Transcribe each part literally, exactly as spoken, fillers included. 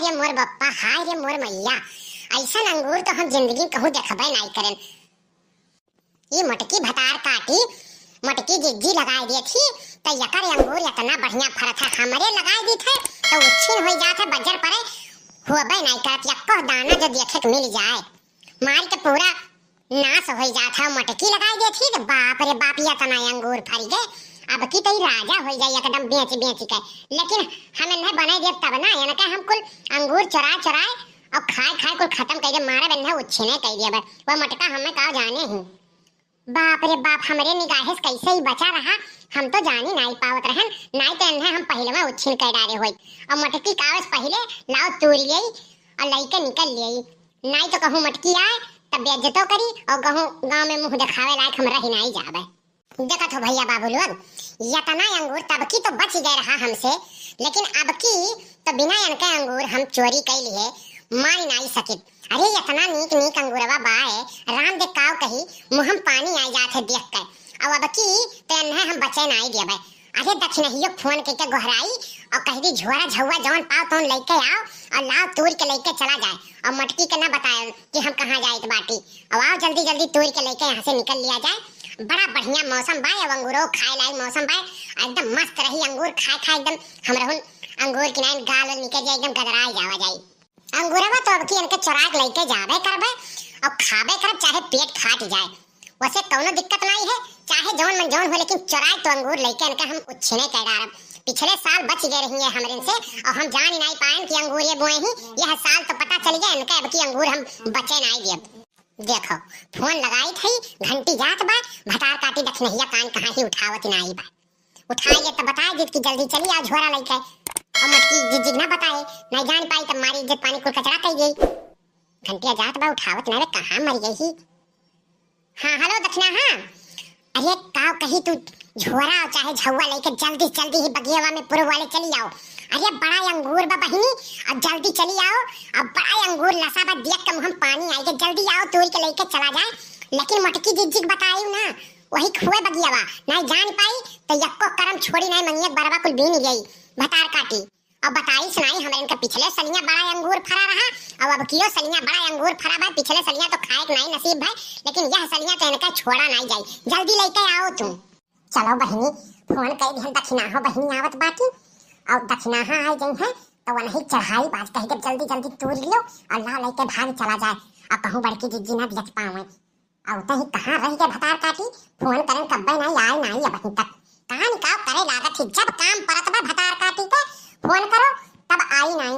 ये मोर बप्पा, हाय रे मोर मइया, अइसन अंगूर तो हम जिंदगी कहूँ देखबे नाई करेन। ई मोटकी भतार काटी, मोटकी जिज्जी लगाए दिए थी, तो यकर अंगूर इतना बढ़िया फरत है, हमरे लगाए दी थे, तो उच्छिन होई जात है, बजर परे, होबे नाई करत, यक्को दाना जो देखे के मिल जाए, मार के पूरा नाश होई जात है। मोटकी लगाई देत ही तो बाप रे बाप, ये तना अंगूर फरी गए। अब की तो ई राजा होई जाई एकदम बेच बेच के। लेकिन हम इन्हें बने देब तब ना, इनके हम कुल अंगूर चुराए चुराए और खाए खाए कुल खत्म कर दे, मारे बन्ने उच्छिने कर दिया बस। वो मोटका हमें का जाने ही। बाप रे बाप, हमरे निगाहे से कैसे ही बचा रहा, हम तो जानी नाई पावत रहन, नाई तो इन्हें हम पहले में उच्छिन कर डारे होई। और मोटकी कावस पहले लाओ तूर ले और लइके निकल ले। नाई तो कहूँ मटकी आए, तब बेइज्जतो करी और कहूँ गाँव में मुँह देखावे लायक हम रही नाई जाबे। देखत हो भइया बाबू लोग, यतना अंगूर तब की तो बच गए रहा हमसे, लेकिन अब की तो बिना इनके अंगूर हम चोरी कई लिए, मारी नाई सकित। अरे यतना नीक नीक अंगूरवा बाए, राम दे काव कही, मुँह में पानी आई जात है देख के। अब अब की तो इन्हें हम बचे नाई देबे। अरे दक्षिणहियो फोन कइके गोहराई और कह दी, "झोरा झउआ जौन पाओ तौन लइके आओ और लाओ तूर के लइके चला जाए।" और मटकी के ना बताए कि हम कहाँ जाइत बाटी। और आओ जल्दी जल्दी तूर के लइके यहाँ से निकल लिया जाए। बड़ा बढ़िया मौसम बा, अब अंगूरो खाए लायक मौसम बा, एकदम मस्त रही अंगूर खाए खाए, एकदम हमरहुन अंगूर किनाइन गाल वाल निकल जाए, एकदम गदराए जावा जाए। अंगूरवा तो अब की इनके चोराए के लइके जाबे करबे और खाबे करब, चाहे पेट फाट जाए, वैसे कौनो दिक्कत नाई है, चाहे जौन मन जौन हो, लेकिन चोराए तो अंगूर लइके इनके हम उच्छिने कर डारब। पिछले साल बच गए रही है हमरे से और हम जान ही नाई पाएन कि अंगूर ये बोए ही, यह साल तो पता चल गया इनके, अब की अंगूर हम बचे नाई दियब। देखो, फोन लगाई थी, घंटी जात बा, भतार काटी दखिनहिया कान कहाँ ही उठावत नाई बा। उठाए ले तब बताए देत कि जल्दी चली आओ झोरा लइके। और मटकी जिज्जी ना बताए, नहीं जान पाई तब मारी इज्जत पानी कुल कचरा कई गई। घंटिया जात बा उठावत ना रे, कहाँ मर गई ही। हाँ, हेलो दखिना, हाँ। अरे का कही तू झोरा चाहे झउआ लइके जल्दी जल्दी ही बगियावा में पूरब वाले चली आओ। अरे बड़ा अंगूर बा बहिनी, अब जल्दी चली आओ। अब बड़ा अंगूर लसा बा, देख के मुँह में पानी आई के, जल्दी आओ तूर के लइके चला जाए। लेकिन मटकी जिज्जी के बताई ना, वही खुए बगियावा, नाई जान पाई तो यक्को करम छोड़ी नाई, मंगिया बरवा कुल बीन गई। भतार काटी। अब बताई सुनाई, हमरे इनका पिछले सलिया बड़ा अंगूर फरा रहा, अब अब कियो सलिया बड़ा अंगूर फरा भाई, पिछले सलिया तो खाए के नाई नसीब भाई, लेकिन यह सलिया तो इनका छोड़ा नाई जाई। जल्दी लइके आओ तू। चलो बहिनी, फोन कर दिहन दखिनाहो बहिनी आवत बाटी, और दखिनाहा आई गई है तो वनही चढ़ाई बाज कही के जल्दी जल्दी तूर लियो और ला लइके भाग चला जाए, और कहूँ बड़की जिज्जी ना दियत पावे। अउते ही कहाँ रहि गए भतार काटी, फोन करेन कब्बे नाई, आए नाई अबहीं तक। कहाँ निकाव करे लागत ही, जब काम परत बा भतार काटी के फोन करो तब आई नाई,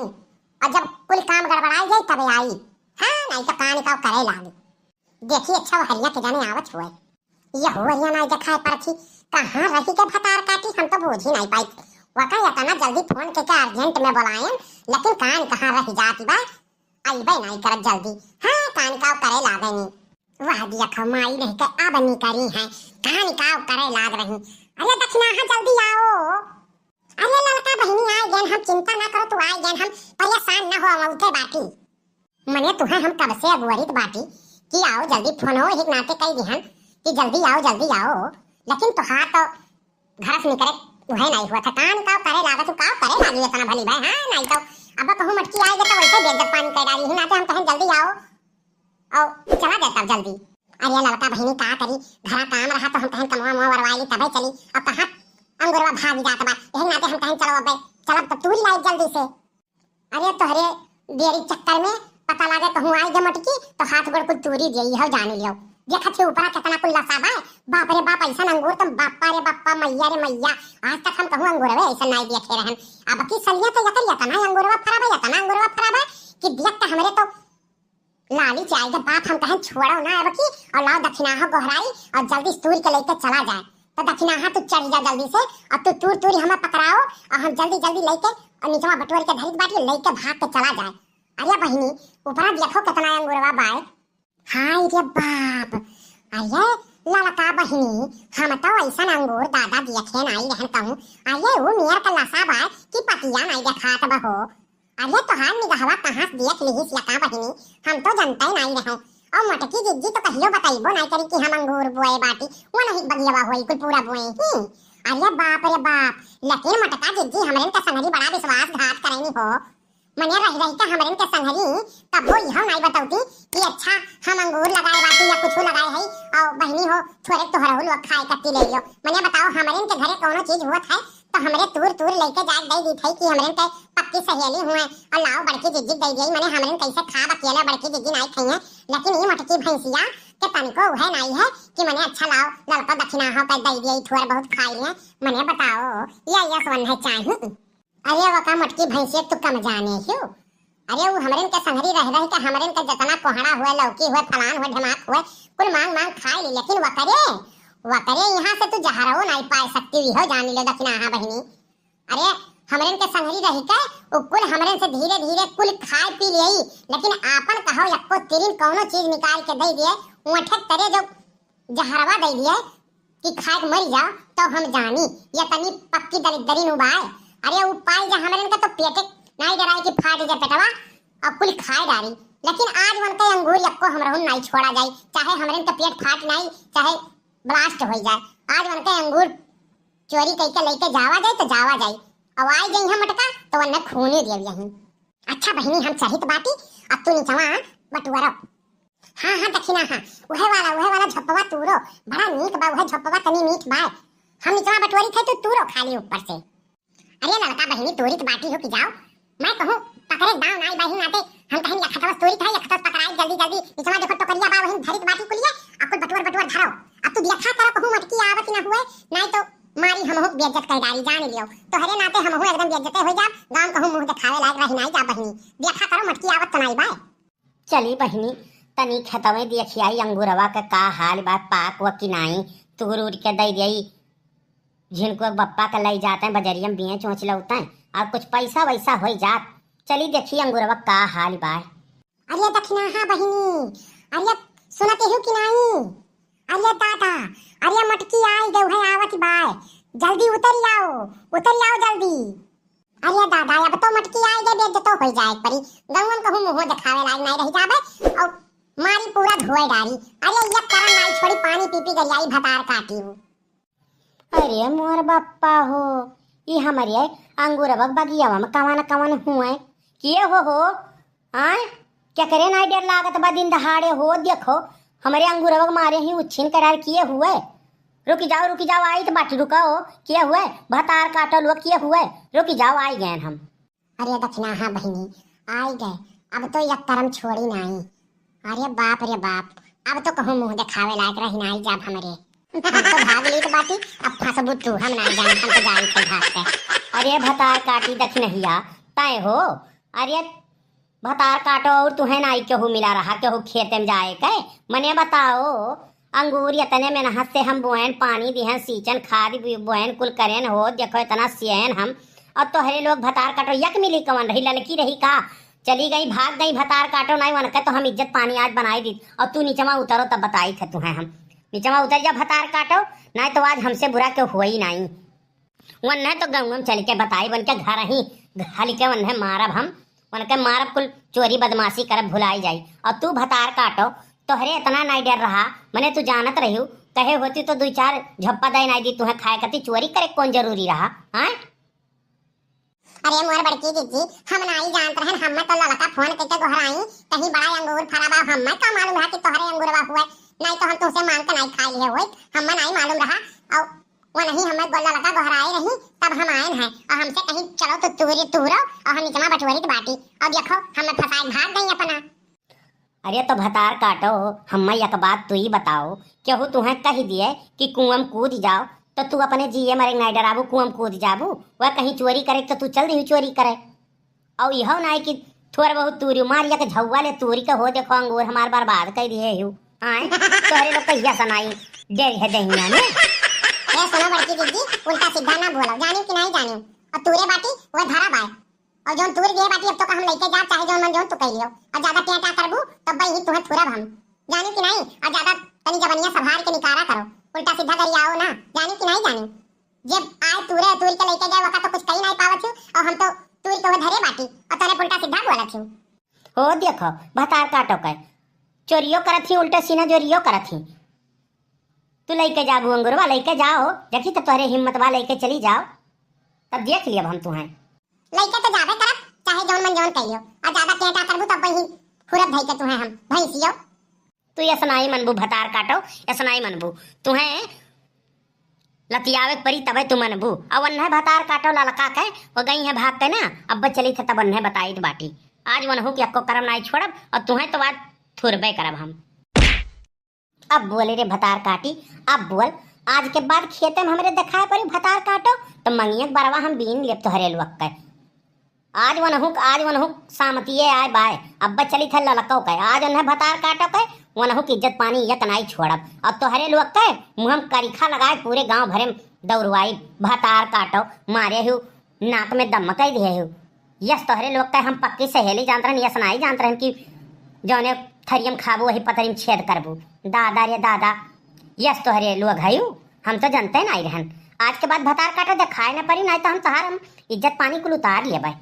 और जब कुल काम गड़बड़ाई जाए तबे आई। हाँ, नाई तो कहाँ निकाव करे लागी। देखी अच्छा वो हरिया के जाने आवत हुए। ये हो हरिया नाई देखाए परत ही, कहाँ रहि गए भतार काटी, हम तो बूझी नाई पाई। वका इतना जल्दी फोन के, के अर्जेंट में बोलाएन, लेकिन कान कहाँ रहि जाती बा। अइबे नाई करत जल्दी। हाँ, कान काव करे लागेनी। वाह, दिया खमाई नहीं के अब निकरी है। कान काव करे लाग रही। अरे दखिनाहा जल्दी आओ। अरे ललका बहिनी आइ गएन, हम चिंता ना करो, तू आइ गएन, हम परेशान ना हो, हम उठे बाटी। मने तुहे हम कब से अगुवरित बाटी कि आओ जल्दी, फोनो एक नाते कई दिहन कि जल्दी आओ, जल्दी आओ, लेकिन तोहार तो घर से निकरे उहे नाई हुआ था। कान काव करे लागत हूँ, काव करे लागी इतना भली भाई। हाँ, नाई तो अब कहूँ मटकी आएगा तो वैसे बेइज्जत पानी कर डाली ही, नाते हम कहें जल्दी आओ और चला जाता जल्दी। अरे ललका बहिनी का करी, घरा काम रहा तो हम कहें कमवा मुआ वरवाई ली तबे चली, अब कहाँ अंगुरवा भाग जात बा, यही नाते हम कहें चलो अब चलब तो तू ही लाई जल्दी से। अरे तोहरे देरी चक्कर में पता लागे कहूँ आई गे मटकी तो हाथ गोड़ कुल तूरी दिए, यह जान लियो। देखत ही ऊपरा कितना कुल लसा बा, बाप रे बाप, ऐसा अंगूर तुम बापा रे बापा, मैया रे मैया, आज तक हम कहूँ अंगूरवे ऐसा नाई देखे रहन। अब की सलिया तो यकर यतना अंगूरवा फरा बा, यतना अंगूरवा फरा बा कि देख के हमरे तो लाली चाहे गे बाप, हम कहें छोड़ो ना अब की, और लाओ दखिनाहा गोहराई और जल्दी से तूर के लेके चला जाए। तो दखिनाहा तू चढ़ जा जल्दी से, और तू तूर तूर हमें पकड़ाओ और हम जल्दी जल्दी लेके और निचवा बटोर के धरित बाटी लेके भाग के चला जाए। अरे बहिनी, ऊपरा देखो कितना अंगूरवा बाय। हाय रे बाप, अरे ललका बहिनी, हम तो ऐसा अंगूर दादा देखे नाई रहन कहूँ। अरे ऊ मेर का लसा बाय कि पतिया नाई देखात बहो। अरे तोहार निगहवा कहाँ से देख लिहिस या का बहिनी, हम तो जनते नाई रहो। और मोटकी जिज्जी तो कहियो बतइबो नाई करी कि हम अंगूर बोए बाटी, वो नहीं बगियवा होई कुल पूरा बोए ही। अरे बाप रे बाप, लेकिन मोटका जिज्जी हमरे का संगरी बड़ा विश्वासघात करेनी हो। मने रहि रहि के हमरेन के संगरी कबो इहो नाई बतौती कि अच्छा हम अंगूर लगाए बाटी या कुछु लगाए हई, और बहिनी हो थोरे तोहरहु लोग खाए कत्ती ले लियो। मने बताओ, हमरेन के घरे कौनो चीज होत है तो हमरे तूर तूर लेके जाए दे दी थई कि हमरेन के पक्की सहेली हुए और लाओ बड़की जिज्जी दे दिए। मने हमरेन कैसे खाब अकेले, बड़की जिज्जी नाई खाइए, लेकिन ई मोटकी भैंसिया के तनिको उहे नाई है कि मने अच्छा लाओ ललको दक्षिणा हो के दे दिए, थोर बहुत खाई लिए। मने बताओ, ये यस वन है चाही। अरे वका मोटकी भैंसिया, तू कम जाने हियो। अरे वो हमरेन के संगरी रह रह के हमरेन के जतना कोहड़ा हुए, लौकी हुए, फलान हुए, ढेमाक हुए, कुल मांग मांग खाए ली, लेकिन वकरे, वकरे यहाँ से तू जहरवो नाई पाए सकती हुई हो, जानी ले दक्षिणा। हाँ बहिनी, अरे हमरेन के संगरी रह के वो कुल हमरेन से धीरे धीरे कुल खाए पी लियई, लेकिन आपन कहो यक्को तिरिन कौनो चीज निकाल के दे दिए, ओठे तरे जो जहरवा दे दिए कि खाए के मर जाओ, तो हम जानी ये तनी पक्की दलिद्दरी नु बाय। अरे उ पाई जा हमरेन का तो पेटे नाई डराई कि फाट जाए पेटवा, और कुल खाए डारी। लेकिन आज उनके अंगूर यक्को हमरहुन नाई छोड़ा जाई, चाहे हमरेन का पेट फाट नाई, चाहे ब्लास्ट हो जाए। आज उनके अंगूर चोरी करके लेके जावा जाए तो जावा जाए, और आई जाई हम मटका तो उन्हें खूने देव यहीं। अच्छा बहिनी, हम चढ़ित बाटी, अब तू नीचवा बटुअरब। हाँ, हाँ, दखिना, हाँ, उहे वाला, उहे वाला झोपवा तूरो, बड़ा नीक बा, उहे झोपवा तनी मीठ बा। हम निचवा बटोरी थे, तू तूरो खाली ऊपर से। अरे ललका बहिनी, तूरी के बाटी हो कि जाओ, मैं कहूँ पकड़े दाव नाई बहिन आते, हम कहीं यखतवस तूरी थे, यखतवस पकड़ाई जल्दी जल्दी, निचवा देखो टोकरिया बा, वहीं धरी के बाटी कुलिए, अब कुल बटुअर बटुअर धरो। अब तू देखा करो कहूँ मटकी आवत न हुए, नाई तो मारी हमहू बेइज्जत कर डारी, जान लियो। तोहरे नाते हमहू एकदम बेइज्जते हो जाब, गाँव कहूँ मुँह देखावे लायक रही नाई जा बहिनी। देखा करो मटकी आवत तो नाई बा। चली बहिनी, तनी खेतवे देखियाई अंगूरवा के का हाल बा, पाक व कि नाई, तूर उर के दई दियाई, झिनको बप्पा के लई जाते बजरिया में बेच ओच लौते, और कुछ पैसा वैसा होई जात। चली देखी अंगूरवा का हाल बा। अरे दखिना, हाँ बहिनी, अरे सुनते हो कि नाई? अरे दादा, अरे मटकी आई गए है, आवत बाय, जल्दी उतर आओ, उतर आओ जल्दी। अरे दादा, अब तो मटकी आई गए, बेइज्जतो हो जाए परी, गौवन कहूँ मुँह देखावे लायक नहीं रह जाबे, और मारी पूरा धोए डारी। अरे ये करम नाई छोड़ी, पानी पी पी गरियाई भतार काटी हूँ। अरे मोर बप्पा हो, ई हमरे अंगूरवा के बगियावा में कवन कवन हुए? किए हो हो? आय, केकरे नाई डर लागत बा दिन दहाड़े हो? देखो, हमरे अंगूरवा के मारे ही उच्छिन करार किए हुए। रुकि जाओ, रुकि जाओ, आई त बाटी, रुकाओ, किए हुए? भतार काटो लोग किए हुए? रुकि जाओ, आई गए हम। अरे दखिना, हाँ बहिनी, आई गए। अब तो यक करम छोड़ी नाई। अरे बाप रे बाप, अब तो कहूँ मुँह देखावे लायक रही नाई जाब हमरे। हम तो भाग लीत बाटी, अब फंसबू तू, हम नाई जाने, हम तो जाई थे भाग के। अरे भतार काटी दखिनहिया, तय हो। अरे भतार काटो और तुहें नाई केहू मिला रहा, केहू खेते में जाए के? मने बताओ, अंगूर इतने मेहनत से हम बोएन, पानी दिहन, सींचन, खाद बि-, बोएन, कुल करेन हो, देखो इतना सियन हम, और तोहरे लोग भतार काटो, यक मिली कवन रही, ललकी रही का? चली गई, भाग गई भतार काटो, नाई वनके तो हम इज्जत पानी आज बनाई दी, और तू नीचवा उतरो तब बताई थे तुहें हम, नीचवा उतर जा भतार काटो, नाई तो आज हमसे बुरा केहू हुआ ही नाई। वन्ने तो गौवा में चल के बताई, वनके घर ही घाल के वन्ने मारब हम, वनके मारब कुल चोरी बदमाशी करब भुलाई जाई। और तू भतार काटो, तोहरे इतना नाई डर रहा, मने तू जानत रहियो, कहे होती तो दुई चार झप्पा दे नाई दी तुहें खाए कती, चोरी करे कौन जरूरी रहा, हाँ? अरे मोर बड़की जिज्जी, हम नाई जानत रहन, हम्मे तो ललका फोन करके गोहराई, कहीं बड़ा अंगूर फरा बा, हम्मे का मालूम है कि तोहरे अंगूरवा हुए, नाई तो हम तुमसे मांग के नाई खाई लिए हुए, हम्मे नाई मालूम रहा। और वो नहीं, हमें गोला लगा गोहराए रही, तब हम आए हैं। और हमसे कहीं चलो तो तूरी तूरो, और हम इतना बटोरी की बाटी, और देखो हमें फंसाए भाग गई अपना। अरे तो भतार काटो, हमें एक बात तू ही बताओ, केहू तुहें कह दिए कि कुआं में कूद जाओ, तो तू अपने जिए मरे नाई डराबू, कुआं में कूद जाबू? वह कहीं चोरी करे तो तू चल रही चोरी करे। और यहो नाई कि थोड़ा बहुत तूरी मार या के झौवा ले तूरी के हो, देखो अंगूर हमार बर्बाद कर दिए हु। आए, तोहरे लोग कहिया से नाई डर है दहिया में। ए सुनो बड़की दीदी, उल्टा सीधा ना बोलो, जानियो कि नाई जानियो। और तूरे बाटी वो धरा बाय, और जौन तूर दिए बाटी अब तो का हम लेके जा, चाहे जौन मन जौन तू कह लियो। और ज्यादा टेटा करबू तब भाई ही तुहें थुरब हम, जानियो कि नाई? और ज्यादा तनी जबनिया संभाल के निकारा करो, उल्टा सीधा गरियाओ ना, जानियो कि नाई जानियो? जब आए तूरे, तूर के लेके गए, वका तो कुछ कही नहीं पावत हूँ, और हम तो तूर के वो धरे बाटी, और तोरे उल्टा सीधा बोलत हूँ। हो देखो, भतार काटो के चोरियो करत ही, उल्टा सीना चोरियो करत ही। तू लेके जाबू अंगुरवा, लेके जाओ, देखी तो तोहरे हिम्मत बा, लेके चली जाओ, तब देख लियब हम तुहें। लेके तो जाबे करब, चाहे जौन मन जौन कहियो, और ज्यादा टेटा करबू तब वही हुरब धई के तुहे हम भैंसियो। तू यस नाई मनबू भतार काटो, यस नाई मनबू। तुहे लतियावे के परी तबे तू मनबू। अब वन्हे भतार काटो ललका के, वो गई है भाग के ना, अब चली थे तब वन्हे बताइत बाटी। आज वनहू के अक्को करम नाई छोड़ब, और तुहे तो आज थुरबे करब हम। अब बोले रे भतार काटी, अब बोल, आज के बाद खेते में हमरे देखाए परी भतार काटो, तो मंगिया के बरवा हम बीन लेब तोहरे लोग के। आज वनहू, आज वनहू सामतिये आए बाय, अब चली थे ललको के, आज उन्हें भतार काटो के, वनहू की इज्जत पानी एक नाई छोड़ब। अब तोहरे लोग के मुँह हम करिखा लगाए पूरे गांव भरे में दौड़वाई, भतार काटो, मारे हूँ, नाक में दम कह दिए हूँ। यस तोहरे लोग के हम पक्की सहेली जानत रहन, यस नाई जानत रहन कि जौने थरियम खाबो वही पतरी में छेद करबू। दादा रे दादा, यस तोहरे लोग है, हम तो जनते नाई रहन। आज के बाद भतार काटो देखाए न परी, नाई तो हम तोहार हम इज्जत पानी कुल उतार लेबै।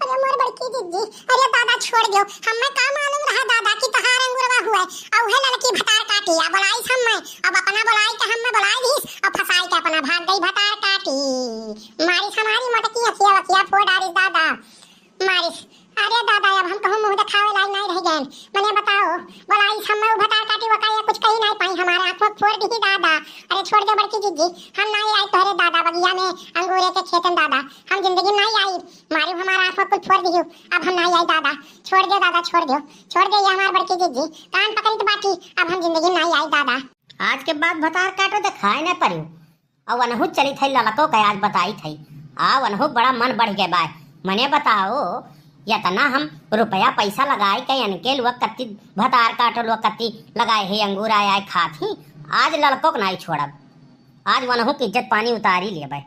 अरे मोर बड़की जिज्जी, अरे दादा छोड़ दियो, हमें का मालूम रहा दादा कि तोहार अंगुरवा हुए, और उहे ललकी भतार काटी, आ बोलाइस हमें, अब अपना बोलाई के हमें बोलाई दीस, और फंसाई के अपना भाग गई भतार काटी। मारिस हमारी मोटकी अखिया वखिया फोड़ डारिस दादा, मारिस। अरे दादा, अब हम कहूँ मुँह देखावे लायक नहीं रह गए, मने बताओ, बोलाइस हमें उ भतार काटी, वका ये कुछ कही नहीं पाई, हमारे आँख में फोड़ दी दादा। अरे छोड़ दे बड़की जिज्जी, हम नहीं आई तोहरे दादा बगिया में अंगूरे के खेतन दादा, हम जिंदगी में नहीं आई। मारी हमारा आँख में कुल फोड़ दियो, अब हम नाई आई दादा, छोड़ दे दादा, छोड़ दो, छोड़ दे ये हमार बड़की जिज्जी, कान पकड़ी तो बाटी, अब हम जिंदगी में नाई आई दादा। आज के बाद भतार काटो देखाए न परियो, और वनहु चली थई ललको के आज बताई थई, आ वनहु बड़ा मन बढ़ गए बाय, मने बताओ, इतना हम रुपया पैसा लगाए के इनके लोग कत्ती भतार काटो लोग कत्ती लगाए है, अंगूर आए आए खात ही, आज ललको के नाई छोड़ब, आज वनहु की इज्जत पानी उतारी लेबै।